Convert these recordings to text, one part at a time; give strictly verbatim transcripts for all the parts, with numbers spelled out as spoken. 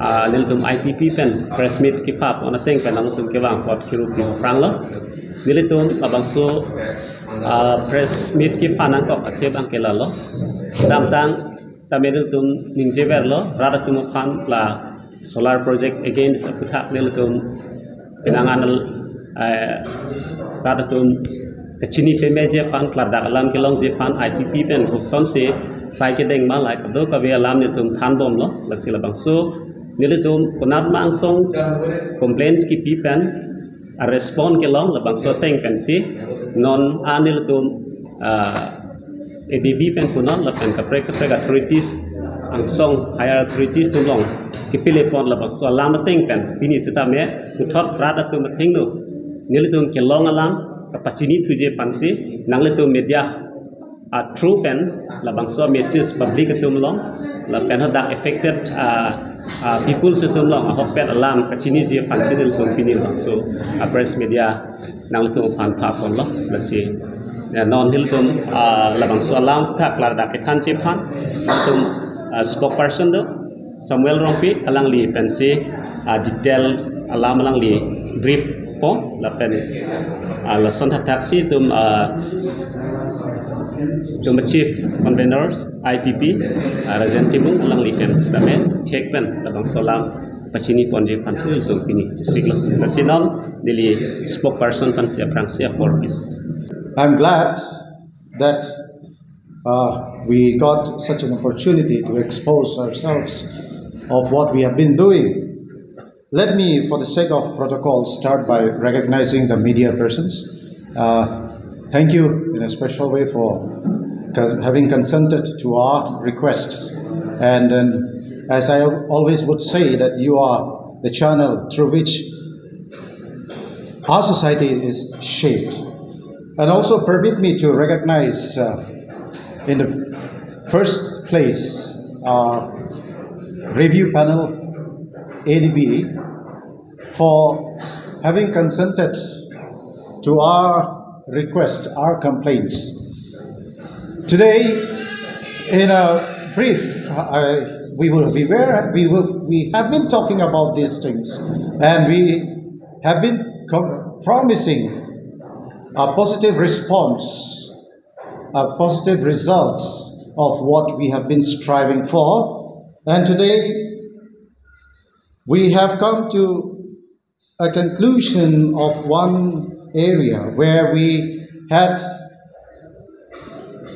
Ah, nelitum I P P pen press meet kepapon ateng pen nangtum kevang apot kiru pi aphrang lo. Nelitum labangso, ah, press meet kepa nangkok athep abang ke lalo. Damtang tame nelitum ningjeverlo, rat atum aphan la solar project against aphuthak nelitum penang anal, eh, rat atum kachini pemeji aphan, klardak alam kelongji aphan I P P pen kosonsi sai kedeng ma lahai kadokave alam nelitum thanbomlo. Lasi labangso nelitum konat ma angsong complaints kipi pen a respond kelong labangso ateng pensi non a nelitum, ah, A D B pen punon lapen kaprek kaprek authorities angsong higher authorities atum along kepilepon labangso alam ateng pen pini setame puthot rat atum athengno nelitum kelong alam kapachini thuji aphansi nanglitum media, ah, through pen labangso message public atum along lapen hadak affected, ah, ah, peoples atum along ahokpet alam kachiniji aphansi nelitum pini labangso, ah, press meet nanglitum aphan paponlo. Lasi, ya, non nelitum, ah, labangso alam aphuthak klardak kethanji aphan nelitum, ah, spokesperson do Samuel Rongpi, alangli pensi, ah, detail alam alangli brief po lapen, ah, lason thakthaksi itum, ah, itum chief conveners I P P, ah, Rajen Timung, alangli pen setame thek pen labangso alam pachiniponji aphansi nelitum pini chesiklo. Lasi non neli spokesperson aphansi aphrangsi apor pi. I'm glad that, uh, we got such an opportunity to expose ourselves of what we have been doing. Let me, for the sake of protocol, start by recognizing the media persons. Uh, thank you in a special way for con- having consented to our requests. And then, as I al- always would say, that you are the channel through which our society is shaped. And also permit me to recognize, uh, in the first place, our review panel, A D B, for having consented to our request, our complaints. Today, in a brief, I, we will be very, we will, we have been talking about these things, and we have been com- promising a positive response, a positive result of what we have been striving for. And today, we have come to a conclusion of one area where we had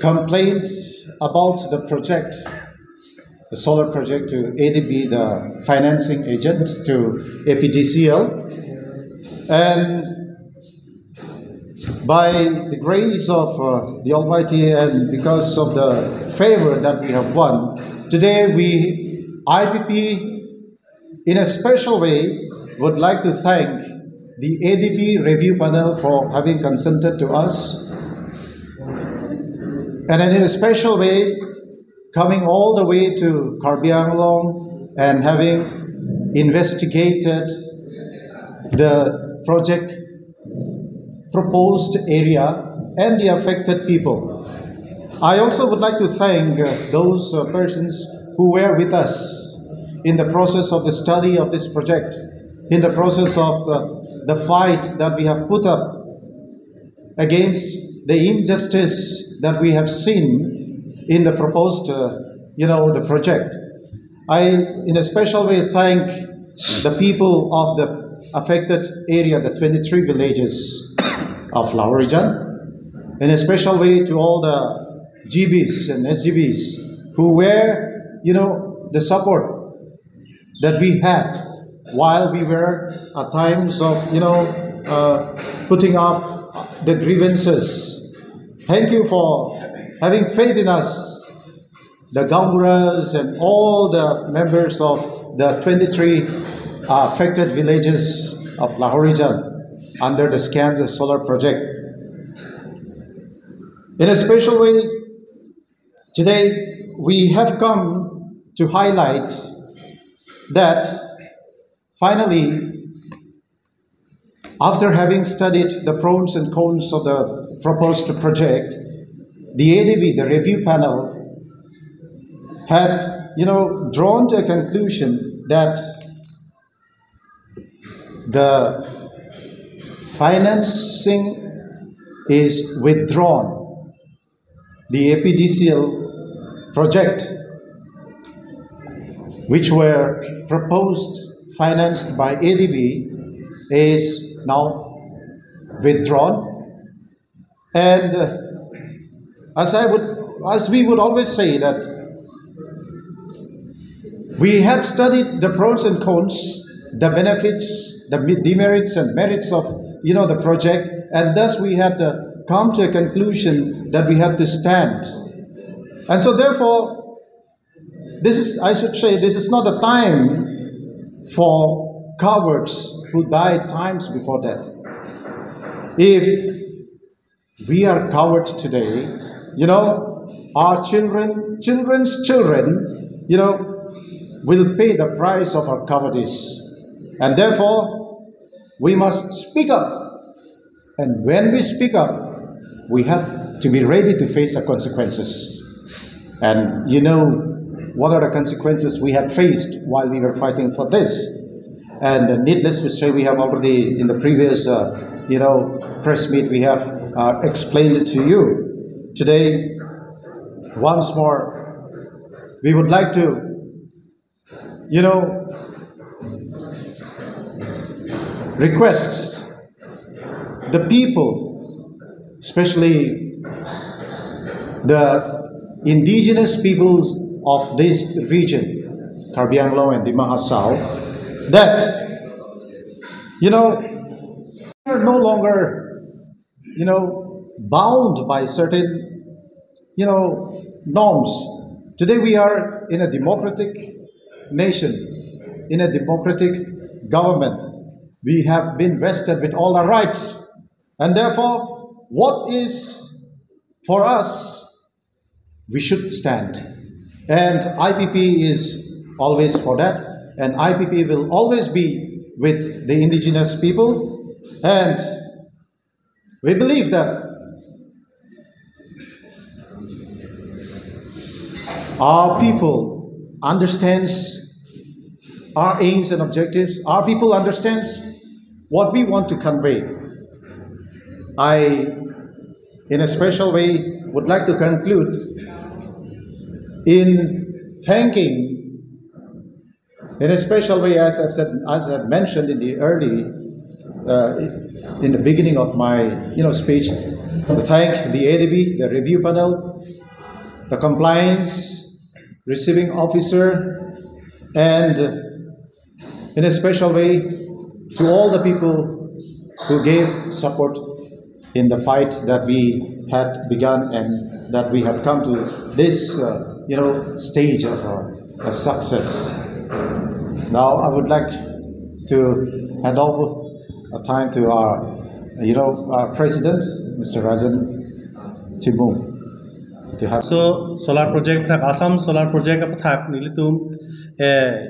complaints about the project, the solar project, to A D B, the financing agent, to A P D C L. And by the grace of, uh, the Almighty and because of the favor that we have won, today we, I P P, in a special way, would like to thank the A D B review panel for having consented to us. And then in a special way, coming all the way to Karbi Anglong and having investigated the project proposed area and the affected people. I also would like to thank, uh, those, uh, persons who were with us in the process of the study of this project, in the process of the, the fight that we have put up against the injustice that we have seen in the proposed, uh, you know, the project. I, in a special way, thank the people of the affected area, the twenty-three villages of Lahorijan, in a special way to all the G Bs and S G Bs who were, you know, the support that we had while we were at times of, you know, uh, putting up the grievances. Thank you for having faith in us, the gaonburas and all the members of the twenty-three, uh, affected villages of Lahorijan under the SCAMS solar project. In a special way, today we have come to highlight that finally, after having studied the pros and cons of the proposed project, the A D B, the review panel, had, you know, drawn to a conclusion that the financing is withdrawn. The A P D C L project, which were proposed, financed by A D B, is now withdrawn. And, uh, as I would, as we would always say that we had studied the pros and cons, the benefits, the me-, demerits and merits of, you know, the project, and thus we had, uh, come to a conclusion that we had to stand. And so therefore, this is, I should say, this is not a time for cowards who died times before that. If we are cowards today, you know, our children, children's children, you know, will pay the price of our cowardice. And therefore, we must speak up. And when we speak up, we have to be ready to face the consequences. And you know what are the consequences we had faced while we were fighting for this. And needless to say, we have already, in the previous, uh, you know, press meet, we have, uh, explained it to you. Today, once more, we would like to, you know, request the people, especially the indigenous peoples of this region, Karbi Anglong and Dima Hasao, that, you know, are no longer, you know, bound by certain, you know, norms. Today we are in a democratic nation, in a democratic government. We have been vested with all our rights. And therefore, what is for us, we should stand. And I P P is always for that. And I P P will always be with the indigenous people. And we believe that our people understands our aims and objectives. Our people understands what we want to convey. I, in a special way, would like to conclude in thanking, in a special way, as I've said, as I've mentioned in the early, uh, in the beginning of my, you know, speech, to thank the A D B, the review panel, the compliance receiving officer, and in a special way to all the people who gave support in the fight that we had begun and that we had come to this, uh, you know, stage of a, a success. Now, I would like to hand over a time to our, you know, our president, Mister Rajan Timung, to have. So, solar project athak, Assam solar project athak nelitum, eh,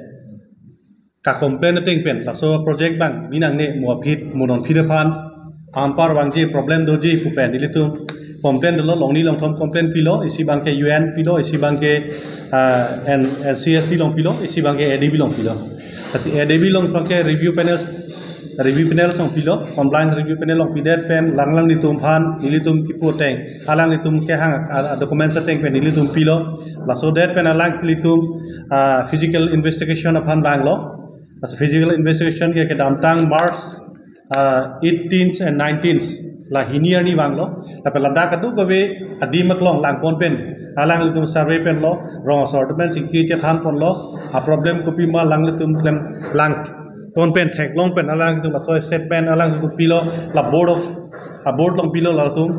ka-complain ateng pen, laso project abang, mi nangne mo aphi, mo non aphi aphan, anpar vangji, problem doji pu pen nelitum complain dolo, longni longthom complain pilo, isi abangke U N pilo, isi abangke, ah, N-, N C S C along pilo, isi abangke A D B along pilo. Lasi A D B along abangke review panel, review panel along pilo, compliance review panel along pidet pen, alang alanglitum aphan nelitum kipu ateng, alanglitum kehang a, a, documents ateng pen nelitum pilo. Laso det pen alanglitum, ah, physical investigation aphan vanglo. Laso physical investigation ke kedamtang March, ah, eighteenth and nineteenth, la hini arni vanglo. Lapen ladak kadokave adim aklong langpon pen, alanglitum survey pen lo, rong asor department chingki chethan ponlo, a problem kopima alanglitum klem langpon pen, theklong pen, alanglitum laso statement alanglitum pilo, la board of, a board along pilo latum,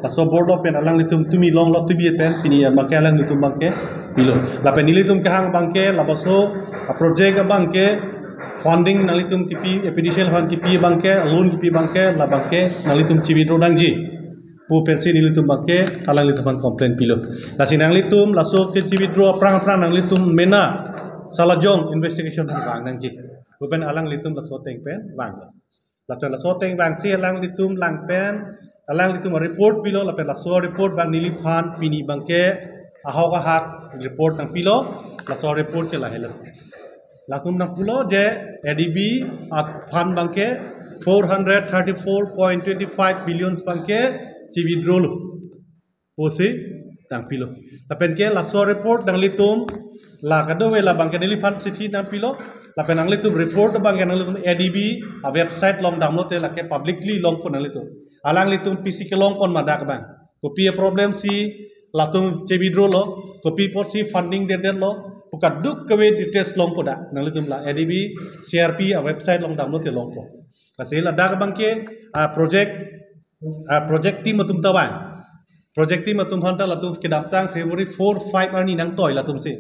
laso board along pen alanglitum tumi longlo, tumi pen pini abangke alanglitum abangke pilo. Lapen nelitum kehang abangke, laso a project abangke funding nanglitum kipi, A P D C L aphan kipi abangke, loan kipi abangke, la abangke nanglitum chi-withdraw nangji pu pensi nelitum abangke alanglitum aphan complain pilo. Lasi nanglitum laso ke chi-withdraw aphrang aphrang nanglitum mena salajong investigation vang nangji pu pen alanglitum laso ateng pen vanglo. Lapen laso ateng vangsi alanglitum lang pen, alanglitum report pilo, lapen laso report abang neliphan pini abangke ahok ahak report nangpilo, laso report ke lahelo. Latum nangpulo je A D B a-fund abangke four hundred thirty-four point twenty-five billions abangke chi-withdraw lo pusi nangpilo. Lapen ke laso report nanglitum la kadokave la abangke neliphan chithi nangpilo. Lapen nanglitum report abangke nanglitum A D B a-website along damlote lake publicly longpo nanglitum. Alanglitum pisi kelong pon ma dak abang. Kopi a-problem si latum chi-withdraw lo, kopi apotsi funding dedet lo, pu kadokave details longpo dak. Nanglitum la A D B C R P a-website along damlote longpo. Lasi ladak abangke a-project, a-project team atum ta vang. Project team atum aphan ta latum kedamtang February four, five arni nangtoi latumsi.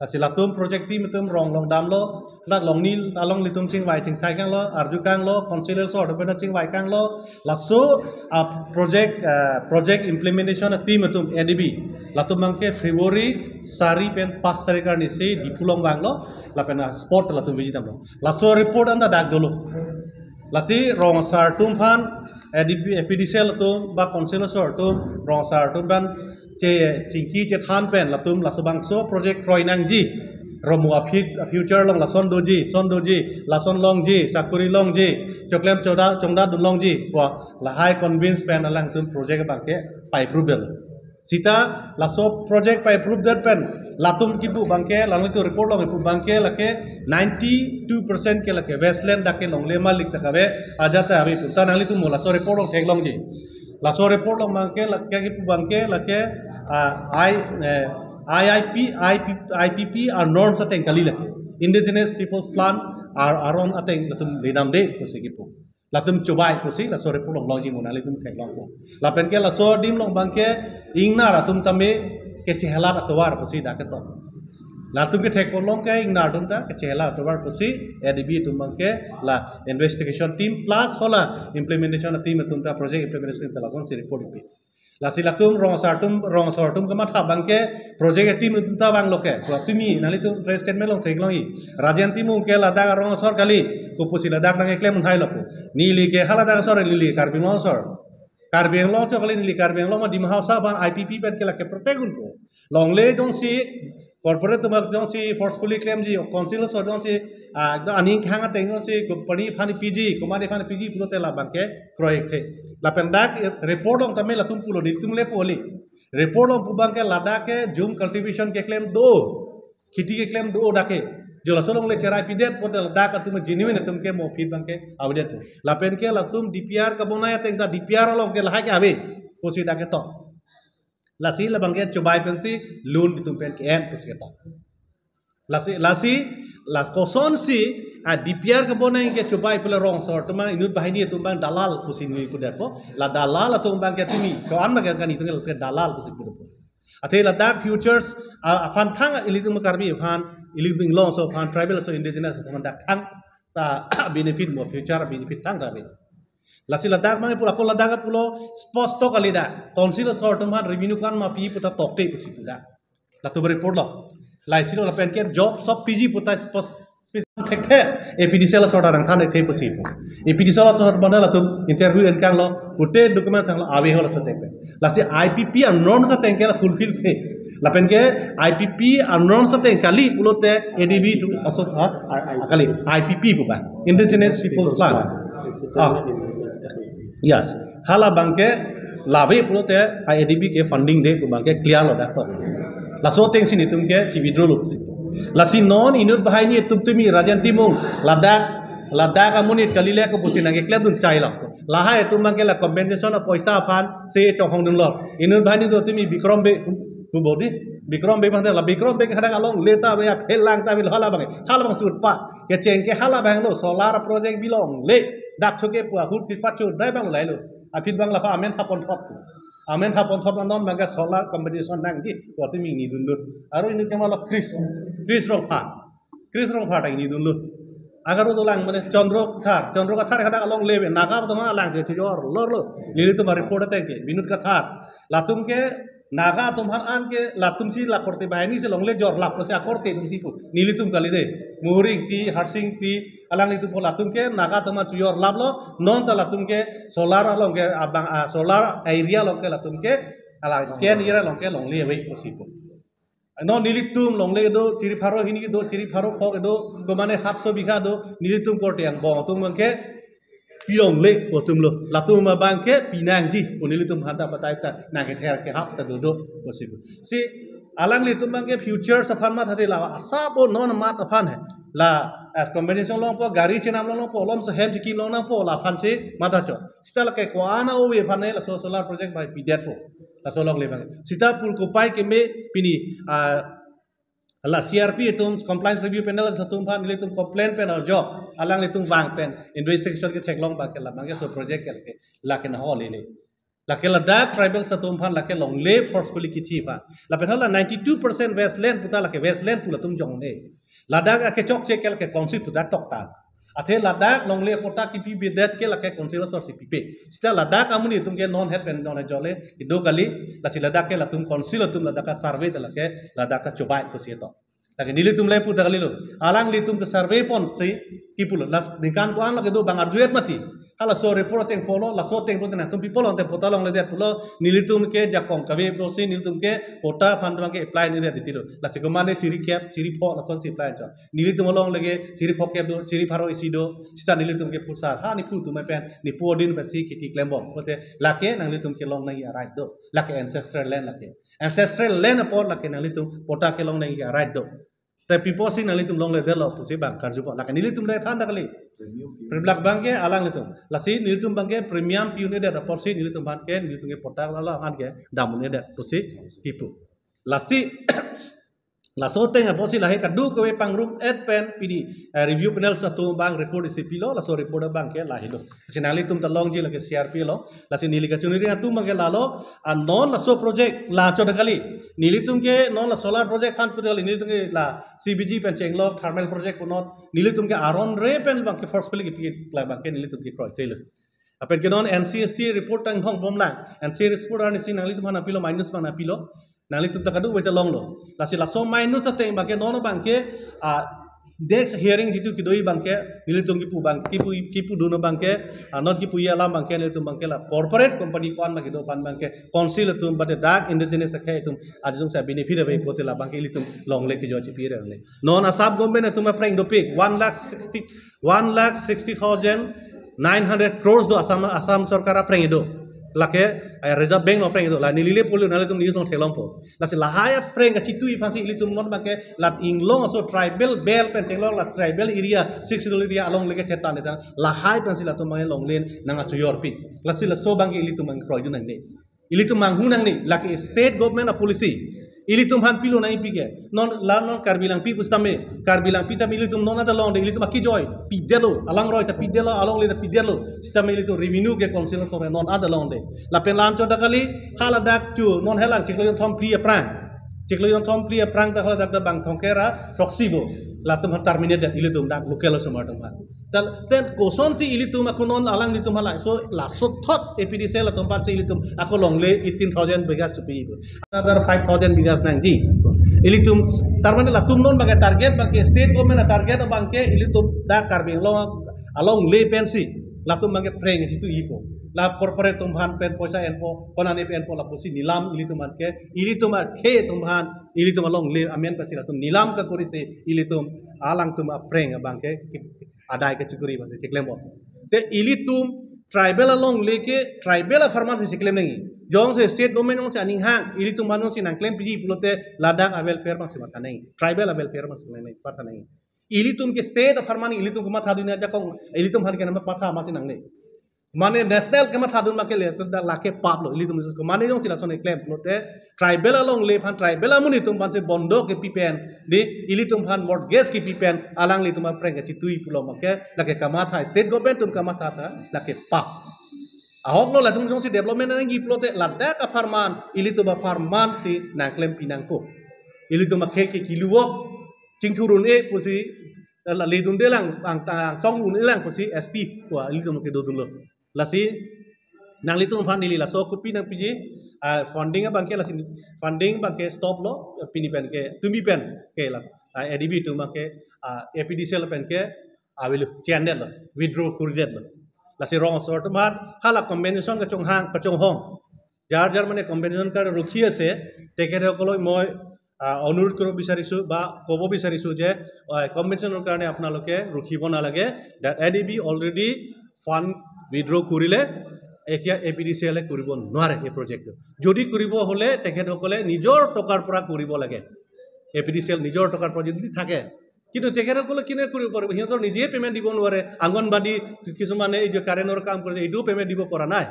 Lasi latum project team atum rong along damlo, dak along ni along ilitum chingvai chingsai kanglo, arju kanglo, council aso atum pen chingvai kanglo, laso a-project, a-project implementation a-team atum A D B. Latum abangke February sari pen pas tarik arnisi Diphu along vanglo, lapen a-spot latum visit damlo. Laso report anta dak dolo. Lasi rong asar atum aphan, A D B, A P D C L atum, ba council aso atum, rong asar atum aphan che chingki chethan pen latum laso bangso project kroi nangji. Romo a-fit, a-future along lason doji, son doji, lason longji, sakuri longji, choklem choda, chongda dun longji. Pu lahai convince pen alangtum project abangke pai-approve det. Seta laso project pai-approve det pen latum kipu abangke, latum report along kipu abangke lake ninety-two percent ke lake wasteland dak ke longle malik ta kave, ajat ta ave pu. Ta nanglitum mo laso report along theklongji. Laso report along abangke lake kipu abangke lake, ah, I, eh, I I P, I P, I P P a-norms ateng kali lake. Indigenous Peoples Plan a-, aron ateng latum ledamde pusi kipu. Latum chobai pusi laso report along longji mo nanglitum theklongpo. Lapen ke laso adim along abangke ingnar atum tame kechehelat atovar pusi dak ketok. Latum kethek pon along ke ingnar atum ta kechehelat atovar pusi A D B atum abangke la investigation team plus hala implementation team atum ta, project implementation team ta lasonsi report ipi. Lasi latum rong asar atum, rong asar atum kamatha abangke project a-team atum ta vanglo ke. Pu tumi nanglitum press statement along theklongji. Rajen Timung ke ladak rong asar kali, kopusi ladak nangkeklem un-hai lo pu. Neli ke haladak asar, neli Karbi Anglong asar. Karbi Anglong asar kali, neli Karbi Anglong ma Dima Hasao abang I P P pen ke lake protect unpo. Longle jongsi corporate atum jongsi forcefully klemji, o council aso jongsi, ah, do aning khang ateng jongsi company aphan piji, company aphan piji pulote labangke kroikthe. Lapen dak report along tame latum pulo, nelitum le pu kali. Report along pu abangke ladak ke jhum cultivation keklem do, kheti keklem do dak ke. Jo laso along le cherai pidet pulote ladak atum genuine atum ke mo aphi abangke avedet pu. Lapen ke latum D P R kabonai ateng ta D P R along ke lahai ke ave pusi dak ketok. Lasi labangke chobai pensi loan itum pen ke-en pusi ketok. Lasi, lasi la kosonsi a D P R kabonai ke chobai pule rong asar atum, inut banghini atum abang dalal pusi nui pudet po. La dalal atum abangke tumi ko-an abangke kan itum ke dalal pusi pudet po. Athe ladak futures a, aphan thang, ilitum Karbi aphan, ilitum Inglong aso aphan, tribal aso, indigenous atum aphan dak thang ta benefit mo, future benefit thang ta ave. Lasi ladak mang pulo, ako ladak pulo sposto kali dak. Council aso atum aphan revenue ko-an ma pi puta tokte pusi pu dak. Latum report lo. Laisi lo lapen ke job sob piji puta spos-, spos-, thekthe, A P D C L aso ta nangthan thekthe pusi pu. A P D C L aso ta mana latum interview enkang lo, pute document sang lo, ave ho laso ateng pen. Lasi I P P a-norms ateng ke la fulfill pe. Lapen ke I P P a-norms ateng kali pulote A D B atum aso, ha? Kali, I P P pu ba. Indigenous Peoples Plan. Ah. Yes. Hala abangke la ave pulote A D B ke funding de pu abangke clear lo dak to. Laso atengsi nelitum ke chi-withdraw lo pusi. Lasi non inut banghini atum tumi Rajen Timung ladak, ladak amonit kali le ko pusi nangkeklem dun chai lo. Lahai atum abangke la compensation apoisa aphan si chonghong dun lo. Inut banghini atum tumi Bikrom Bey pu bodi. Bikrom Bey abang la Bikrom Bey hadak alongle ta ave, aphelang ta ave, hala abang. Hala abang sut pa. Kecheng ke hala abang lo, solar project bi longle. Dak choke pu ahut pi pacho dai abang lailo. Aphi abang lapha amen hapon thop. Amen hapon thop non abangke solar compensation nangji. Pu tumi ni dun dun. Aro inut ke ma lo Chris. Chris Rongphar. Chris Rongphar ta ni dun dun. Agar udo lang mane Chandra Kathar. Chandra Kathar hadak alongle ave. Naga atum alangsi chojor lor lo. Nelitum report ateng ke. Binod Kathar. Latum ke Naga atum aphan an ke latum si la korte banghini si longle jorlap pusi akorte atum si pu. Nelitum kali de. Muhuri Ingti, Harsing Ingti, alanglitum pu latum ke Naga atum chojorlap lo, non ta latum ke solar along ke abang, ah, solar area along ke latum ke alang scan area along ke longle ave pusi pu. Non nelitum longle do, chiri pharo hini do, chiri pharo phok do, komane hatso bigha do, nelitum korte angbong atum abangke pilongle pu atum lo. Latum abangke pinangji pu nelitum hanta patai ta nangkether kehap ta dodo possible. Si alanglitum abangke future aphan mathate la asabo non mat aphan he. La as combination longpo, gari chenam longpo, lom so hem chikim longnangpo, laphan si matha chot. Sita lake ko-an ove aphan he laso solar project bai pidetpo. Laso longle abang. Sita pulkopai keme pini, ah, la C R P atum compliance review panel atum aphan nelitum complain pen arjok, alanglitum vang pen investigation ketheklong abangke la abangke laso project ke lake, lake nahok lele. Lake ladak tribal atum aphan lake longle forcefully kithi aphan. Lapen hala ninety-two percent wasteland puta lake wasteland pu latum jong ne. Ladak akechokche ke lake council puta toktan. Athe ladak longle patta kipi bidet ke lake council asor si pipe. Sita ladak amonit atum ke non het pen non jole ido kali, lasi ladak ke latum council atum ladak asurvey ta lake ladak achobai pusi to. Lake nelitum le puta kali lo. Alanglitum kesurvey ponsi kipulo. Lasi ningkan ko-an lake do abang arjuet mati. Halaso report ateng pulo, laso ateng pulo nangtum pi pulo, ateng patta longledet pulo, nelitum ke jakong kave pusi nelitum ke patta aphan abangke apply nedet titilo. Lasi komane chiri kep, chiri phok lason si apply chot. Nelitum along lake chiri phok kep do, chiri pharo isi do, sita nelitum ke phusar. Ha nephu atum pen, nephu adin pensi kheti klembom. Pulote lake nanglitum kelong nangji a-right do. Lake ancestral land lake. Ancestral land apot lake nanglitum patta kelong nangji a-right do. Te pi apotsi nanglitum longledetlo pusi abang karjupo. Lake nelitum le than ta kali. Premium piu. Priblak abangke alanglitum. Lasi nelitum abangke premium piu nedet apotsi nelitum abangke nelitum ke patta la la abangke dam nedet pusi kipu. Lasi laso ateng apotsi lahai kadokave pangrum et pen pini, eh, review panel atum abang report isi pilo, laso report abangke lahelo. Si nanglitum ta longji lake C R P lo, lasi neli kachuniri atum abangke lalo, a non laso project la chot kali. Nelitum ke non la solar project aphan pu kali, nelitum ke la C B G pen chenglok thermal project pu non, nelitum ke aron re pen abangke forcefully kipi la abangke nelitum ke kroikrelo. Lapen ke non N C S T report tang hong bomlang, N C S T report arnisi nanglitum aphan nangpilo, minus abang nangpilo. Nanglitum ta kadokave ta longlo. Lasi laso minus ateng abangke non abangke, ah, next hearing jitu kedo abangke nelitum kipu abang, kipu, kipudun abangke, ah, non kipuji alam abangke nelitum abangke la corporate company ko-an abangke do aphan abangke council atum bade dak indigenous akhei atum ajung sa benefit ave pulote la abangke ilitum longle kejoi chipi re longle. Non Assam government atum apreng dopik one lakh sixty, one lakh sixty thousand nine hundred crores do Assam, Assam sorkar apreng do. Lake, eh, Reserve Bank along apreng do. La neli le pulo nanglitum news along theklongpo. Lasi lahai apreng kachitui aphansi ilitum non abangke la inglong aso tribal belt pen chenglok la tribal area, sixth schedule area along lake thetan thetan. Lahai aphansi latum abangke longle nang achojorpi. Lasi laso abangke ilitum abang kroidun nangne. Ilitum manghu nangne, lake state government a-policy. Ilitum aphan pilo nangji pike. Non la non Karbi Langpi pusitame, Karbi Langpi tame ilitum non ada longde, ilitum akejoi pidetlo, alangroi ta pidetlo, alongle ta pidetlo. Sitame ilitum revenue ke council asor non ada longde. Lapen la-an chot ta kali, haladak chu non helang chiklo jonthom phli aphrang. Chiklo jonthom phli aphrang ta haladak ta bang thomkep ra throksi bo. Latum aphan terminate det ilitum dak local osomar atum aphan. Tal, ten kosonsi ilitum ako non alanglitum hala. So, laso thot A P D C L atum aphansi ilitum ako longle eighteen thousand bighas chupi ibu. Another five thousand bighas nangji. Ilitum, tar mane latum non abangke target abangke state government a-target abangke ilitum dak Karbi Anglong alongle pensi latum abangke phreng chitu ipo. La corporate atum aphan pen poisa enpo, konane pen enpo lapusi nilam ilitum aphan ke, ilitum akhei atum aphan, ilitum alongle amen pensi latum nilam kakorisi ilitum alangtum aphreng abangke adai kachikuri abangsi chiklembom. Te ilitum tribal alongle ke tribal apharman si chiklem nangji. Jongsi state government jongsi aning hang, ilitum aphan jongsi nangklempiji pulote ladak a-welfare abangsi matha nangji. Tribal a-welfare abangsi matha nangji. Ilitum ke state apharman ilitum kemathadun ajakong, ilitum aphan ke nama matha masi nangne. Mane national kemathadun abangke le, te dak lake pap lo, ilitum mane jongsi lason eklem pulote, tribal alongle aphan, tribal amonit atum aphansi bondok kepi pen, di ilitum aphan mortgage kepi pen, alanglitum aphreng kachitui pulo abangke, lake kamatha, state government atum kamatha ta, lake pap. Ahok lo latum jongsi development nangji pulote, ladak apharman, ilitum apharmansi nangklempi nangpo. Ilitum akhei ke kiluwok, chingthur un-e pusi, la ledunde lang, ang, angsong un-e lang pusi S T, wa ilitum ke dodunlo. Lasi, nanglitum aphan neli laso kopi nangpiji, ah, funding abangke lasi, funding abangke stop lo, pini pen ke, tumi pen ke la, ah, A D B atum abangke, ah, A P D C L pen ke, avelo, chendet lo, withdraw kuri det lo. Lasi rong asor atum aphan, hala compensation kachonghang, kachonghong. Jar jar mane compensation karokhi ase, tekhete kolo moi, আহ, অনুৰোধ কৰিব বিচাৰিছো বা ক'ব বিচাৰিছো যে, আহ, কম্পেনচেশ্যনৰ কাৰণে আপোনালোকে ৰখিব নালাগে। That A D B already fund withdraw কৰিলে, এতিয়া এ পি ডি চি এলে কৰিব নোৱাৰে এই প্ৰজেক্টটো। যদি কৰিব হ'লে তেখেতসকলে নিজৰ টকাৰ পৰা কৰিব লাগে, এ পি ডি চি এল নিজৰ টকাৰ পৰা যদি থাকে। কিন্তু তেখেতসকলে কেনেকৈ কৰিব পাৰিব? সিহঁতৰ নিজে পেমেণ্ট দিব নোৱাৰে। অংগনবাদী কিছুমানে এই যে কাৰেণ্টৰ কাম কৰিছে, এইটোও পেমেণ্ট দিব পৰা নাই।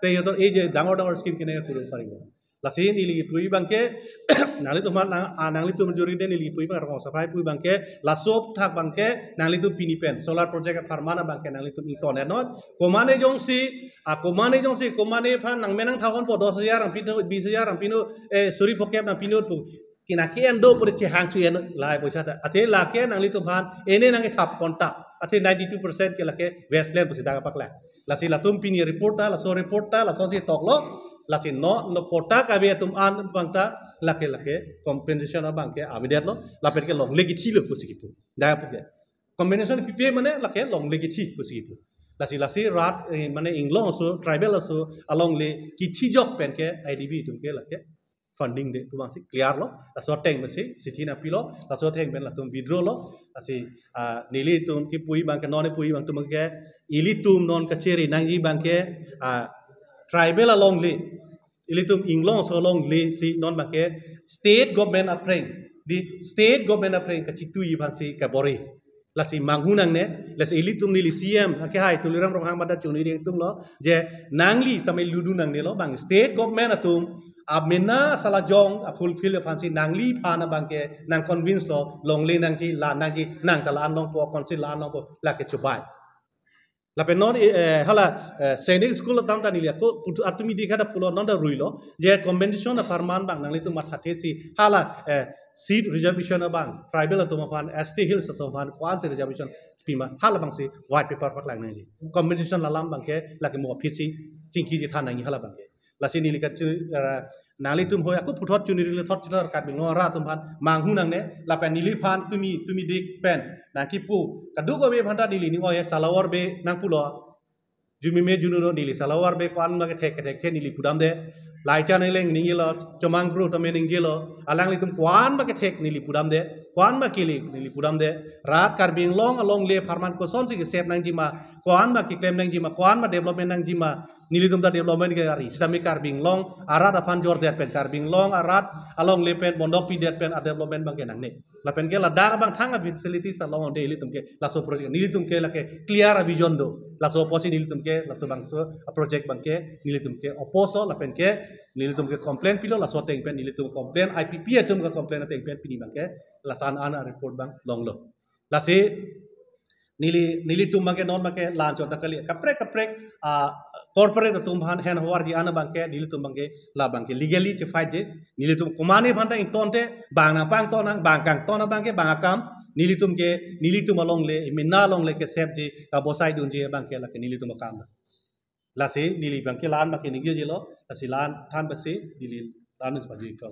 তে সিহঁতৰ এই যে ডাঙৰ ডাঙৰ স্কিম কেনেকৈ কৰিব পাৰিব? Lasi neli kipu abangke, nanglitum aphan nang, ah, nanglitum juri de neli kipu abang rong sapai pu abangke, laso aputhak abangke nanglitum pini pen solar project apharman abangke nanglitum ington-etnon. Komane jongsi, ah, komane jongsi, komane aphan nangmen nangthap-onpo, dos hajar nangpinot, bis hajar nangpinot, eh, suri phokep nangpinot pu. Kina ke-en do pu chehang chu-en lahai poisa ta. Athe lake nanglitum aphan ene nangkethap ponta. Athe ninety-two percent ke lake wasteland pusi dak paklang. Lasi latum pini report ta, laso report ta, lasonsi toklo, lasi non, non patta kave atum an abang ta, lake, lake, compensation abangke avedetlo, lapen ke longle kithilo pusi kipu. Dak puke. Compensation pipe mane lake longle kithi pusi kipu. Lasi, lasi rat, eh, mane inglong aso, tribal aso, alongle kithijok pen ke A D B atum ke lake funding de pu abangsi clear lo, laso ateng pensi chithi nangpilo, laso ateng pen latum withdraw lo, lasi, ah, nelitum kipu abangke, non kipu abang atum ke, ilitum non kacheri nangji abangke, ah, tribal alongle, ilitum inglong aso alongle si non abangke state government apreng, di state government apreng kachitui abangsi kabor-i. Lasi manghu nangne, lasi ilitum neli C M, akehai Tuliram Ronghang mada chuniri atum lo, je nangli samai ludu nangne lo, bang state government atum, amena salajong, a fulfill aphansi nangliphan abangke, nang convince lo, longle nangji, la nangji, nang ta la-an longpo, council la-an longpo, lake chubai. Lapen non, eh, hala, eh, Sainik School atum ta neli ako, putu atumi dikha da pulo non da ruilo, je compensation apharman abang nanglitum mathathe si, hala, eh, seat reservation abang, tribal atum aphan, S T Hills atum aphan, ko-ansi reservation pima, hala abangsi white paper paklang nangji. Compensation alam abangke, lake mo aphi si, chingkiji than nangji hala abangke. Lasi neli kachu, eh, nanglitum hoi ako puthot chuniri le thot chutar kat bingo ra atum aphan, manghu nangne, lapen neliphan tumi, tumi dik pen, nangkipu, kadokave aphan ta neli ning oi, salawar be nangpulo, jumime jununo neli salawar be ko-an ma kethek kethek the neli pudamde. Laichan eleng ningjelo, chomang kru tame ningjelo. Alanglitum ko-an ma kethek neli pudamde. Ko-an ma kele neli pudamde. Rat Karbi Anglong alongle apharman kosonsi kesep nangjima. Ko-an ma keklem nangjima. Ko-an ma development nangjima. Nelitum ta development ke ari. Sitame Karbi Anglong arat aphan jordet pen. Karbi Anglong arat alongle pen, mondok pidet pen, a development abangke nangne. Lapen ke ladak abang thang a facilities along de ilitum ke laso project nelitum ke lake clear a vision do. Laso apotsi nelitum ke laso bangso a project abangke nelitum ke oppose lo lapen ke nelitum ke complain pilo laso ateng pen nelitum complain I P P atum ke complain ateng pen pini abangke laso an an a report abang longlo. Lasi neli, nelitum abangke non abangke la-an chot ta kali. Kaprek kaprek, ah, corporate atum aphan hen havarji an abangke, nelitum abangke, la abangke legally che fight-ji. Nelitum komane aphan ta ingtonte, bang nangpangton nang, bang kangton abangke, bang akam, nelitum ke, nelitum alongle, mena alongle kesepji, kabosai dunji abangke lake nelitum akam. Lasi neli abangke la-an abangke ningjelo, lasi la-an than basi, neli la-an nus baji kau.